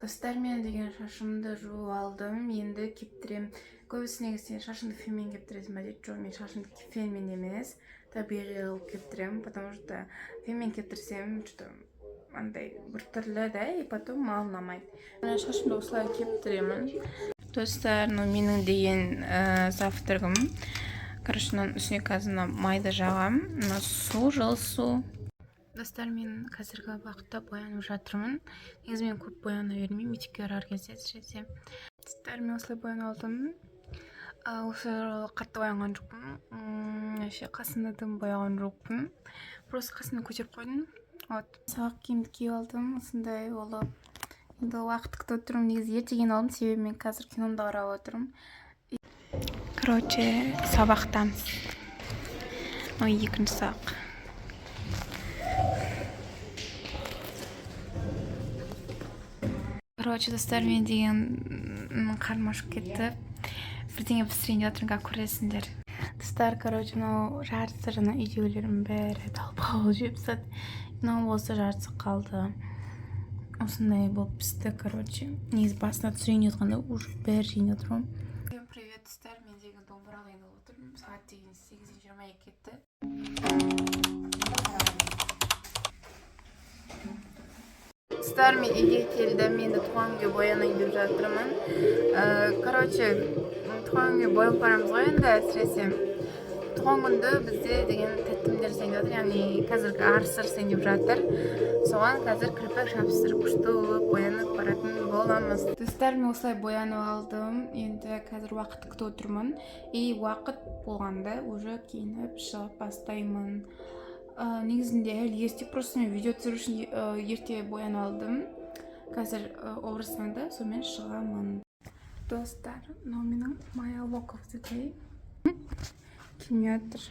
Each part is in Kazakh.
Достар, мен деген шашымды жуып алдым, енді кептіремін. Көбісі негізі: «Сен шашыңды фенмен кептіресің ба?» – дейді. Жоқ, мен шашымды фенмен емес, табиғи қылып кептіремін, потому что фенмен кептірсем, что андай біртүрлі да, и потом маған ұнамайды. Мына шашымды осылай кептіремін. Достар, мынау менің деген завтрагым. Короче, мынаның үстіне қазір мына майды жағамын, мына су, жылы су. Достар, мен қазіргі уақытта боянып жатырмын. Негізі мен көп бояна бермеймін, мектепке барар кезде әсіресе. Достар, мен осылай боянып алдым. Осы жолы қатты боянған жоқпын. Вообще қасымды дым бояған жоқпын, просто қасымды көтеріп қойдым. Вот, сабақ киімді киіп алдым осындай болып. Енді уақыт күтіп отырмын. Негізі ерте келіп алдым, себебі мен қазір киномды қарап отырмын. Короче, сабақтамыз. Ой, екінші сабақ. Короче, достар, мен деген қарным ашып кетті, бірдеңе пісірейін деп жатырмын, қазір көресіңдер. Достар, короче, мынау жартысы, жаңа үйдегілердің бәрі талпақ жеп тастады, мынау болса жартысы қалды, осындай болып пісті. Короче, негізі басына түсірейін деп жатқанда, уже бәрі жейін деп отыр ғой. Всем привет, достар! Мен деген домбыра ойнап отырмын. Сағат деген 8:22 кетті. Достар, мен үйге келдім. Енді туған күнге боянайын деп жатырмын. Короче, туған күнге боянып барамыз ғой. Енді әсіресе туған күнді бізде деген тәттімдер жасайын деп жатыр, яғни қазіргі арысы жасайын деп жатыр. Соған қазір кірпік жабыстырып, күшті болып боянып баратын боламыз. Достар, мен осылай боянып алдым. Енді қазір уақыт күтіп отырмын, и уақыт болғанда уже киініп шығып бастаймын. Негізінде әлі ерте, просто мен видео түсіру үшін ерте боянып алдым. Қазір образ таңдап, сонымен шығамын. Достар, мынау менің моя look of the day. Келмей жатыр,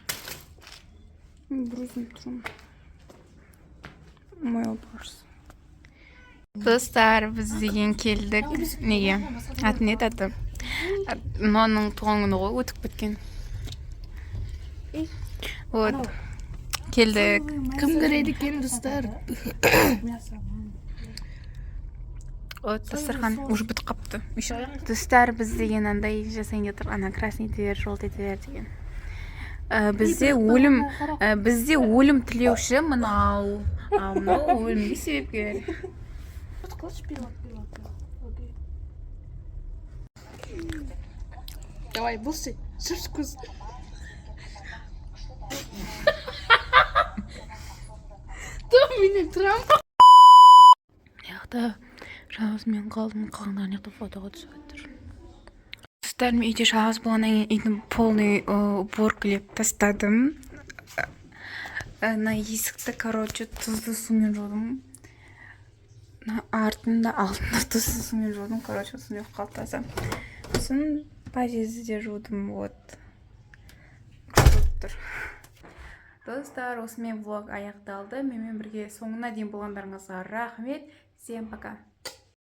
бір өзім тұрмын. Мой образ. Достар, біз деген келдік. Неге, аты не еді, аты мынаның туған күні ғой, өтіп кеткен. Вот, келдік. Кім кіреді екен, достар? Вот, дастархан уже бітіп қапты еще. Достар, біз деген андай жасайын деп жатыр, ана красный етер, желтый етер деген. Бізде өлім тілеуші мынау, ал мынау өлімге себепкер. Қылыш, перевод, перевод. Окей. Давай, быстрый. Шырш көз. Там меня Трамп. Мына жақта жалғыз мен қалдым, қалғандары ана жақта фотоға түсіп жатыр. Достар, мен үйде жалғыз болғаннан кейін үйдің полный уборкалеп тастадым. Мына есікті, короче, тұзды сумен жудым, мына артын да, алдын да тұзды сумен жудым. Короче, осындай болып қалды таза. Сосын подъезді де жудым. Вот, күшті болып тұр. Достар, осымен влог аяқталды. Менімен бірге соңына дейін болғандарыңызға рахмет. Всем пока!